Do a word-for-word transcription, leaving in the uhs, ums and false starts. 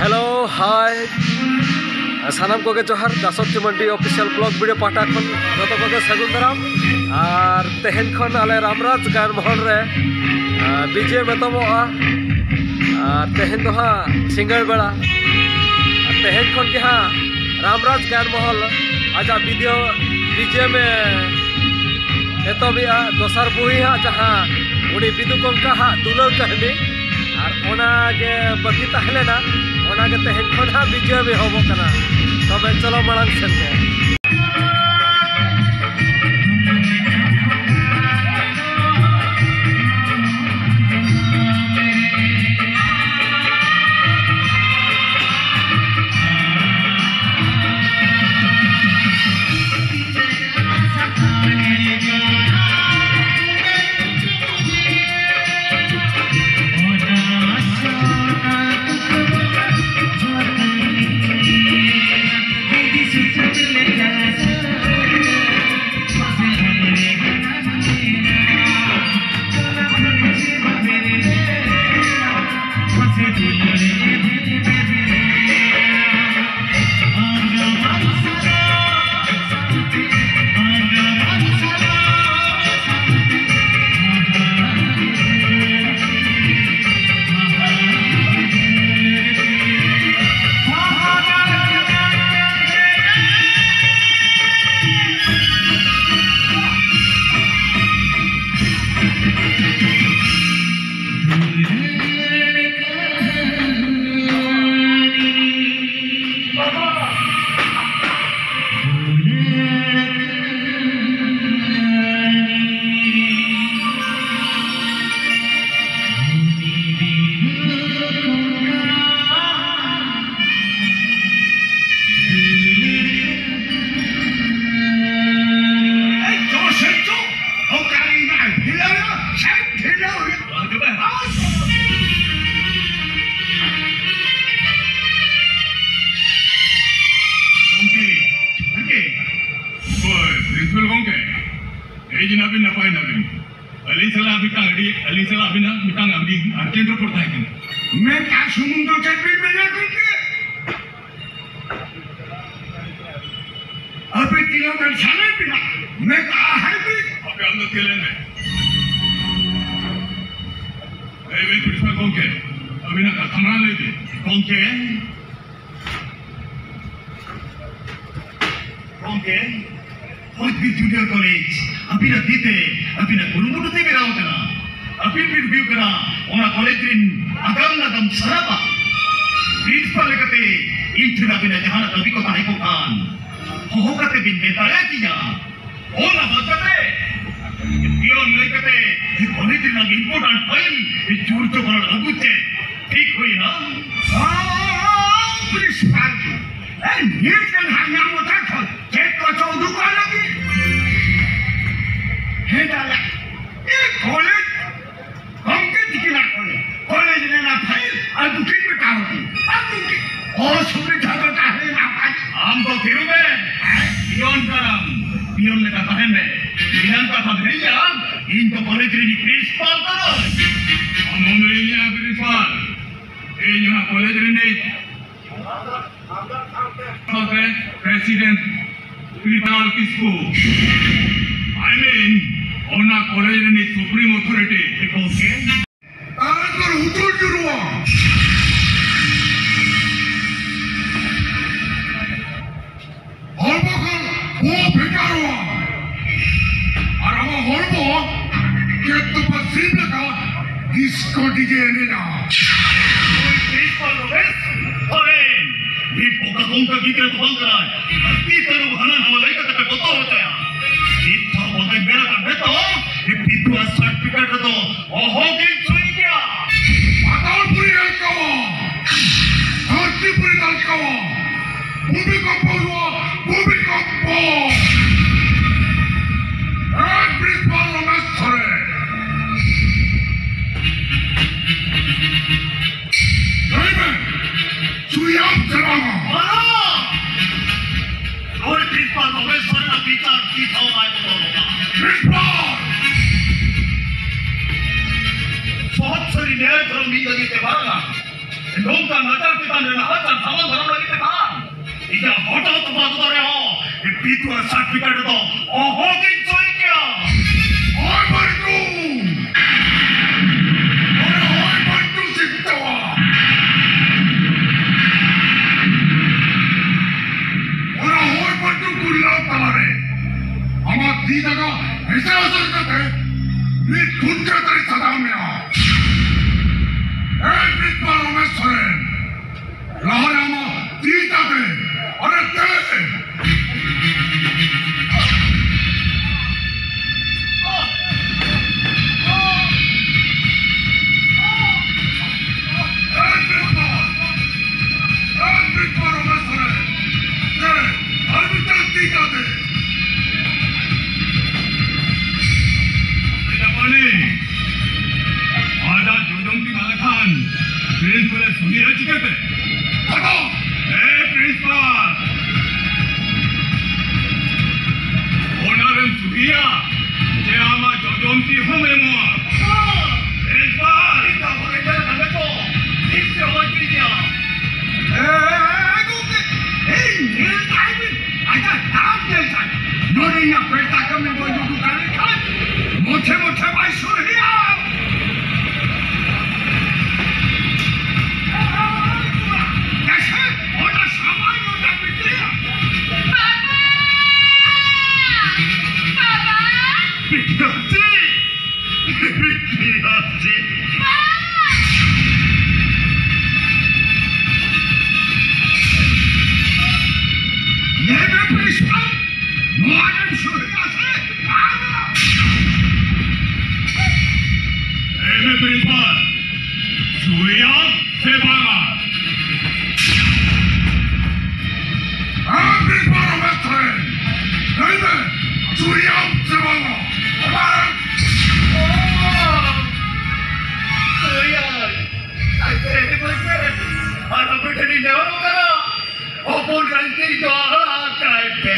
Hello, ᱦᱟᱭ᱾ ᱥᱟᱱᱟᱢ ᱠᱚᱜᱮ ᱡᱚᱦᱟᱨ᱾ ᱫᱟᱥᱚᱨᱛᱷᱤ ᱢᱟᱱᱰᱤ ᱚᱯᱷᱤᱥᱤᱭᱟᱞ ᱵᱞᱚᱜ ᱵᱷᱤᱰᱤᱭᱳ ᱯᱟᱦᱴᱟ ᱠᱷᱚᱱ ᱡᱚᱛᱚ ᱠᱚᱜᱮ ᱥᱟᱹᱜᱩᱱ ᱫᱟᱨᱟᱢ᱾ ᱟᱨ ᱛᱮᱦᱮᱧ ᱠᱷᱚᱱ ᱟᱞᱮ ᱨᱟᱢᱨᱟᱡᱽ ᱜᱟᱭᱟᱱ ᱢᱚᱦᱚᱞ ᱨᱮ, ᱟᱨ, ᱵᱤᱡᱮ ᱮᱢ ᱮᱛᱚᱦᱚᱵᱚᱜᱼᱟ᱾ ᱟᱨ ᱛᱮᱦᱮᱧ ᱫᱚ ᱦᱟᱸᱜ ᱥᱤᱸᱜᱟᱹᱲ ᱵᱮᱲᱟ᱾ ᱟᱨ ᱛᱮᱦᱮᱧ ᱠᱷᱚᱱ ᱜᱮ ᱦᱟᱸᱜ ᱨᱟᱢᱨᱟᱡᱽ ᱜᱟᱭᱟᱱ ᱢᱚᱦᱚᱞ ᱟᱡᱟᱜ ᱵᱤᱫᱤᱭᱳ ᱵᱤᱡᱮ ᱮᱢ ᱮ ᱮᱛᱚᱦᱚᱵᱮᱜᱼᱟ᱾ ᱫᱚᱥᱟᱨ ᱵᱩᱦᱤ ᱦᱟᱸᱜ ᱡᱟᱦᱟᱸ ᱩᱱᱤ ᱵᱤᱫᱩ ᱠᱚᱝᱠᱟ ᱦᱟᱸᱜ ᱫᱩᱞᱟᱹᱲ ᱠᱟᱹᱦᱱᱤ, ᱟᱨ ᱚᱱᱟ ᱜᱮ ᱵᱟᱹᱠᱤ ᱛᱟᱦᱮᱸ ᱞᱮᱱᱟ, ᱚᱱᱟ ᱜᱮ ᱛᱮᱦᱮᱧ ᱠᱷᱚᱱ ᱦᱟᱸᱜ ᱵᱤᱡᱮ ᱮᱢ ᱮ ᱮᱦᱚᱵᱚᱜ ᱠᱟᱱᱟ᱾ ᱛᱚᱵᱮ ᱪᱚᱞᱚ ᱢᱟᱲᱟᱝ ᱥᱮᱱ ᱜᱮ᱾ ᱜᱚᱢᱠᱮ, ᱜᱚᱢᱠᱮ, ᱦᱳᱭ, ᱯᱨᱤᱱᱥᱤᱯᱟᱞ ᱜᱚᱢᱠᱮ, ᱦᱮᱡ ᱮᱱᱟᱵᱤᱱ, ᱱᱟᱯᱟᱭ ᱮᱱᱟᱵᱤᱱ᱾ ᱟᱹᱞᱤᱧ ᱥᱟᱞᱟᱜ ᱢᱤᱫᱴᱟᱝ ᱟᱹᱰᱤ, ᱟᱹᱞᱤᱧ ᱥᱟᱞᱟᱜ ᱟᱹᱵᱤᱱᱟᱜ ᱢᱤᱫᱴᱟᱝ ᱟᱹᱰᱤ urgent ᱨᱚᱯᱚᱲ ᱛᱟᱦᱮᱸ ᱠᱟᱱᱟ᱾ ᱢᱮᱛᱟ ᱥᱩᱢᱩᱝ ᱫᱚ ᱪᱮᱫ ᱵᱤᱱ ᱢᱮᱱᱟ ᱜᱚᱢᱠᱮ? ᱟᱯᱮ ᱛᱤᱱᱟᱹᱜ ᱵᱮᱱ ᱥᱟᱱᱟᱭᱮᱫ ᱵᱤᱱᱟ? ᱢᱮᱛᱟ ᱦᱟᱭ ᱵᱤᱱ᱾ ᱟᱯᱮ ᱟᱢ ᱫᱚ ᱪᱮᱫ ᱞᱟᱹᱭ ᱢᱮ? ᱞᱟᱹᱭ ᱵᱤᱱ ᱯᱨᱤᱱᱥᱤᱯᱟᱞ ᱜᱚᱢᱠᱮ, ᱟᱹᱵᱤᱱᱟᱜ ᱠᱟᱛᱷᱟ ᱢᱟ ᱞᱟᱹᱭ ᱵᱤᱱ᱾ ᱜᱚᱢᱠᱮ, ᱜᱚᱢᱠᱮ, ᱦᱚᱭ ᱵᱤᱨ ᱡᱩᱱᱤᱭᱚᱨ ᱠᱚᱞᱮᱡᱽ ᱟᱹᱵᱤᱱᱟᱜ ᱛᱤ ᱛᱮ, ᱟᱹᱵᱤᱱᱟᱜ ᱠᱩᱨᱩᱢᱩᱴᱩ ᱛᱮ ᱵᱮᱱᱟᱣ ᱟᱠᱟᱱᱟ᱾ ᱟᱹᱵᱤᱱ ᱵᱤᱱ ᱦᱩᱭᱩᱜ ᱠᱟᱱᱟ ᱚᱱᱟ ᱠᱚᱞᱮᱡᱽ ᱨᱤᱱ ᱟᱜᱟᱢ ᱱᱟᱜᱟᱢ ᱥᱟᱨᱟᱯᱟ᱾ ᱯᱨᱤᱱᱥᱤᱯᱟᱞ ᱞᱮᱠᱟᱛᱮ ᱤᱧ ᱴᱷᱮᱱ ᱟᱹᱵᱤᱱᱟᱜ ᱡᱟᱦᱟᱱᱟᱜ ᱫᱟᱹᱵᱤ ᱠᱚ ᱛᱟᱦᱮᱸ ᱠᱚᱜ ᱠᱷᱟᱱ, ᱦᱚᱦᱚ ᱠᱟᱛᱮ ᱵᱤᱱ ᱢᱮᱱ ᱫᱟᱲᱮᱭᱟᱠᱤᱧᱟ᱾ ᱚᱱᱟ ᱵᱟᱫ ᱠᱟᱛᱮ ᱯᱤᱭᱚᱱ ᱞᱟᱹᱭ ᱠᱟᱛᱮ ᱠᱚᱞᱮᱡᱽ ᱨᱮᱱᱟᱜ ᱤᱢᱯᱚᱨᱴᱟᱱᱴ ᱯᱷᱟᱭᱤᱞ ᱡᱳᱨ ᱡᱚᱵᱚᱨ ᱟᱹᱜᱩ ᱛᱮ ᱴᱷᱤᱠ ᱦᱩᱭᱱᱟ᱾ ᱟᱨ ᱯᱨᱤᱱᱥᱤᱯᱟᱞ ᱜᱮ, ᱮ, ᱱᱤᱛ ᱜᱮ ᱱᱟᱦᱟᱜ ᱧᱟᱢ ᱟᱠᱟᱫ ᱠᱷᱚᱱ ᱪᱮᱫ ᱠᱚᱪᱚ ᱩᱫᱩᱜᱚᱜ ᱞᱟᱹᱜᱤᱫ᱾ ᱦᱮᱸ ᱫᱟᱫᱟ, ᱮ, ᱠᱚᱞᱮᱡᱽ ᱜᱚᱢᱠᱮ ᱛᱤᱠᱤᱱᱟᱜ ᱠᱚᱞᱮᱡᱽ, ᱠᱚᱞᱮᱡᱽ ᱨᱮᱱᱟᱜ ᱯᱷᱟᱭᱤᱞ ᱟᱹᱜᱩ ᱠᱤᱱ ᱢᱮᱛᱟᱣ ᱠᱤᱱ᱾ ᱟᱹᱜᱩ ᱠᱤᱱ᱾ ᱚᱥᱩᱵᱤᱫᱷᱟ ᱫᱚ ᱛᱟᱦᱮᱸ ᱮᱱᱟ ᱵᱷᱟᱭ᱾ ᱟᱢ ᱫᱚ ᱛᱷᱤᱨᱩ ᱢᱮ᱾ ᱯᱤᱭᱚᱱ ᱠᱟᱱᱟᱢ᱾ ᱯᱤᱭᱚᱱ ᱞᱮᱠᱟ ᱛᱟᱦᱮᱱ ᱢᱮ᱾ ᱯᱤᱭᱚᱱ ᱠᱟᱛᱷᱟ ᱵᱷᱤᱲᱤᱭᱟ᱾ ᱤᱧ ᱫᱚ ᱠᱚᱞᱮᱡᱽ ᱨᱤᱱᱤᱡ ᱯᱨᱤᱱᱥᱤᱯᱟᱞ ᱠᱟᱹᱱᱟᱹᱧ᱾ ᱟᱢ ᱦᱚᱸᱢ ᱞᱟᱹᱭ ᱞᱮᱭᱟ ᱯᱨᱤᱱᱥᱤᱯᱟᱞ᱾ ᱤᱧ ᱚᱱᱟ ᱠᱚᱞᱮᱡᱽ ᱨᱤᱱᱤᱡ ᱥᱟᱶᱛᱮ ᱯᱨᱮᱥᱤᱰᱮᱱᱴ ᱠᱨᱤᱯᱟᱞ ᱠᱤᱥᱠᱩ᱾ I mean, ᱚᱱᱟ ᱠᱚᱞᱮᱡᱽ ᱨᱤᱱᱤᱡ ᱥᱩᱯᱨᱤᱢ ᱚᱛᱷᱚᱨᱤᱴᱤ᱾ ᱜᱚᱢᱠᱮ᱾ ᱛᱟᱨᱟᱝ ᱠᱚᱨᱮ ᱦᱩᱴᱩᱨ ᱡᱩᱨᱩᱜᱼᱟ᱾ ᱦᱚᱲᱢᱚ ᱠᱷᱚᱱ ᱵᱚᱦᱚᱜ ᱵᱷᱮᱜᱟᱨᱚᱜᱼᱟ᱾ ᱟᱨ ᱟᱢᱟᱜ ᱦᱚᱲᱢᱚ ᱜᱮᱫ ᱛᱚᱯᱟ ᱥᱤᱢ ᱞᱮᱠᱟ ᱰᱤᱥᱠᱳ ᱰᱤᱡᱮ ᱮᱱᱮᱡᱼᱟ᱾ ᱱᱩᱭ ᱯᱨᱤᱱᱥᱤᱯᱟᱞ ᱨᱚᱢᱮᱥ ᱥᱚᱨᱮᱱ ᱢᱤᱫ ᱵᱚᱠᱟ ᱠᱚᱝᱠᱟ ᱜᱤᱫᱽᱨᱟᱹ ᱫᱚ ᱵᱟᱝ ᱠᱟᱱᱟᱭ᱾ ᱦᱟᱹᱛᱤ ᱛᱟᱹᱨᱩᱵ ᱦᱟᱱᱟ ᱱᱟᱣᱟ ᱞᱟᱹᱭ ᱠᱟᱛᱮ ᱯᱮ ᱵᱚᱛᱚᱨ ᱦᱚᱪᱚᱭᱟ᱾ ᱱᱤᱛ ᱦᱚᱸ ᱵᱚᱱᱫᱮᱡ ᱢᱮᱱᱟᱜ ᱠᱟᱱ ᱢᱮ ᱛᱚ, ᱵᱤᱫᱽᱫᱩᱣᱟᱜ ᱥᱟᱨᱴᱤᱯᱷᱤᱠᱮᱴ ᱨᱮᱫᱚ ᱚᱦᱚ ᱜᱮᱧ ᱥᱩᱭ ᱠᱮᱭᱟ᱾ ᱯᱟᱛᱟᱞᱯᱩᱨᱤ ᱮᱞᱠᱟᱣᱟ, ᱫᱷᱟᱹᱨᱛᱤᱯᱩᱨᱤ ᱮᱞᱠᱟᱣᱟ, ᱵᱷᱩᱢᱤᱠᱚᱢᱯᱚ ᱦᱩᱭᱩᱜᱼᱟ, ᱵᱷᱩᱢᱤᱠᱚᱢᱯᱚ᱾ ᱦᱮᱰ ᱯᱨᱤᱱᱥᱤᱯᱟᱞ ᱨᱚᱢᱮᱥ ᱥᱚᱨᱮᱱ᱾ ᱞᱟᱹᱭ ᱢᱮ, ᱥᱩᱭᱟᱢ ᱪᱟᱞᱟᱣᱟ᱾ ᱵᱟᱝ! ᱱᱩᱭ ᱯᱨᱤᱱᱥᱤᱯᱟᱞ ᱨᱚᱢᱮᱥ ᱥᱚᱨᱮᱱᱟᱜ ᱵᱤᱪᱟᱨ ᱛᱤᱥ ᱦᱚᱸ ᱵᱟᱭ ᱵᱚᱫᱚᱞᱚᱜᱼᱟ᱾ ᱯᱨᱤᱱᱥᱤᱯᱟᱞ! ᱥᱚᱦᱚᱫ ᱥᱟᱹᱨᱤ ᱪᱮᱫ ᱫᱷᱚᱨᱚᱢ ᱢᱤᱫ ᱞᱟᱹᱜᱤᱫ ᱛᱮ ᱵᱟᱝᱟ? ᱱᱚᱝᱠᱟ ᱱᱟᱪᱟᱨ ᱪᱮᱛᱟᱱ ᱨᱮ ᱱᱟᱦᱟᱪᱟᱨ ᱥᱟᱢᱟᱝ ᱫᱟᱨᱟᱢ ᱞᱟᱹᱜᱤᱫ ᱛᱮ ᱵᱟᱝ᱾ ᱤᱧᱟᱹᱜ ᱦᱚᱴᱚᱜ ᱛᱚᱯᱟ ᱫᱚ ᱫᱟᱲᱮ ᱦᱚᱸ ᱵᱤᱫᱷᱣᱟ certificate ᱨᱮᱫᱚ ᱚᱦᱚᱜᱤᱧ ᱥᱳᱭ ᱠᱮᱭᱟ᱾ ᱦᱳᱭ ᱵᱟᱹᱱᱴᱩ! ᱚᱨᱮ ᱦᱳᱭ ᱵᱟᱹᱱᱴᱩ ᱥᱤᱠᱛᱟᱣᱟ! ᱚᱨᱮ ᱦᱳᱭ ᱵᱟᱹᱱᱴᱩ ᱠᱩᱞᱞᱟ ᱛᱟᱞᱟᱨᱮ ᱟᱢᱟᱜ ᱛᱤ ᱡᱟᱸᱜᱟ ᱦᱮᱸᱥᱮ ᱦᱟᱹᱥᱩᱨ ᱠᱟᱛᱮ ᱢᱤᱫ ᱠᱷᱩᱱᱴᱟᱹ ᱛᱟᱹᱨᱤ ᱥᱟᱡᱟᱣ ᱢᱮᱭᱟ᱾ ᱮ ᱵᱤᱫᱽᱵᱟᱱ ᱨᱚᱢᱮᱥ ᱥᱚᱨᱮᱱ, ᱞᱟᱦᱟᱨᱮ ᱟᱢᱟᱜ ᱛᱤ ᱛᱟᱵᱮ, ᱟᱨᱮ ᱛᱮ᱾ ᱮ ᱵᱤᱫᱽᱵᱟᱱ, ᱮ ᱵᱤᱫᱽᱵᱟᱱ ᱨᱚᱢᱮᱥ ᱥᱚᱨᱮᱱ, ᱫᱮ, ᱟᱨ ᱢᱤᱫᱴᱟᱝ ᱛᱤ ᱛᱟᱵᱮ᱾ ᱟᱡᱟᱜ ᱢᱟᱹᱞᱤᱠ, ᱟᱡᱟᱜ ᱡᱚᱡᱚᱢ ᱛᱤ ᱵᱟᱝ ᱠᱷᱟᱱ ᱯᱨᱤᱱᱥᱤᱯᱟᱞ ᱮ ᱥᱩᱦᱤᱭᱟ ᱪᱤᱠᱟᱹᱛᱮ? ᱵᱟᱵᱟ! ᱮ ᱯᱨᱤᱱᱥᱤᱯᱟᱞ! ᱚᱱᱟᱨᱮᱢ ᱥᱩᱦᱤᱭᱟ ᱡᱮ ᱟᱢᱟᱜ ᱡᱚᱡᱚᱢ ᱛᱤ ᱦᱚᱸᱢ ᱮᱢᱚᱜᱼᱟ? ᱯᱨᱤᱱᱥᱤᱯᱟᱞ! ᱤᱧ ᱫᱚ ᱟᱵᱚ ᱨᱮᱱ ᱠᱟᱱᱟ ᱠᱚ, ᱛᱤᱥ ᱨᱮᱦᱚᱸ ᱵᱟᱹᱧ ᱪᱩᱡᱤᱭᱟ᱾ ᱮ, ᱮ, ᱮ, ᱜᱚᱢᱠᱮ! ᱮᱭ, ᱧᱮᱞ ᱛᱟᱭ ᱵᱤᱱ, ᱟᱡᱟᱜ ᱰᱟᱦᱟᱨ ᱧᱮᱞ ᱛᱟᱭ᱾ ᱱᱚᱰᱮ ᱤᱧᱟᱹᱜ ᱯᱮᱲ ᱛᱟᱠᱚᱢ ᱵᱚᱱ ᱩᱰᱩᱠ ᱫᱟᱲᱮ ᱠᱷᱟᱱ, ᱢᱚᱴᱷᱮ ᱢᱚᱴᱷᱮ ᱵᱟᱭ ᱥᱩᱨ ᱦᱩᱭᱩᱜᱼᱟ᱾ ᱫᱮᱥᱮ, ᱚᱱᱟ ᱥᱟᱢᱟᱱ ᱱᱚᱰᱮ ᱵᱤᱴᱤᱭᱟ᱾ ᱵᱟᱵᱟ! ᱵᱟᱵᱟ! ᱵᱤᱴᱤᱭᱟ ᱪᱮᱫ? ᱧᱮᱞ ᱢᱮ ᱯᱨᱤᱱᱥᱤᱯᱟᱞ, ᱱᱚᱣᱟ ᱨᱮᱢ ᱥᱩᱦᱤᱭᱟ ᱥᱮ ᱵᱟᱝᱟ? ᱧᱮᱞ ᱢᱮ ᱯᱨᱤᱱᱥᱤᱯᱟᱞ, ᱥᱩᱦᱤᱭᱟᱢ ᱥᱮ ᱵᱟᱝᱟ? ᱦᱮᱸ, ᱯᱨᱤᱱᱥᱤᱯᱟᱞ ᱨᱚᱢᱮᱥ ᱥᱚᱨᱮᱱ, ᱞᱟᱹᱭ ᱢᱮ, ᱥᱩᱦᱤᱭᱟᱢ ᱥᱮ ᱵᱟᱝᱟ? ᱚ, ᱥᱩᱦᱤᱭᱟᱹᱧ᱾ ᱟᱨ ᱟᱯᱮ ᱴᱷᱮᱱᱤᱧ ᱱᱮᱦᱚᱨᱚᱜ ᱠᱟᱱᱟ, ᱦᱚᱯᱚᱱ ᱨᱟᱱᱴᱤ ᱫᱚ ᱟᱲᱟᱜ ᱠᱟᱭ ᱯᱮ᱾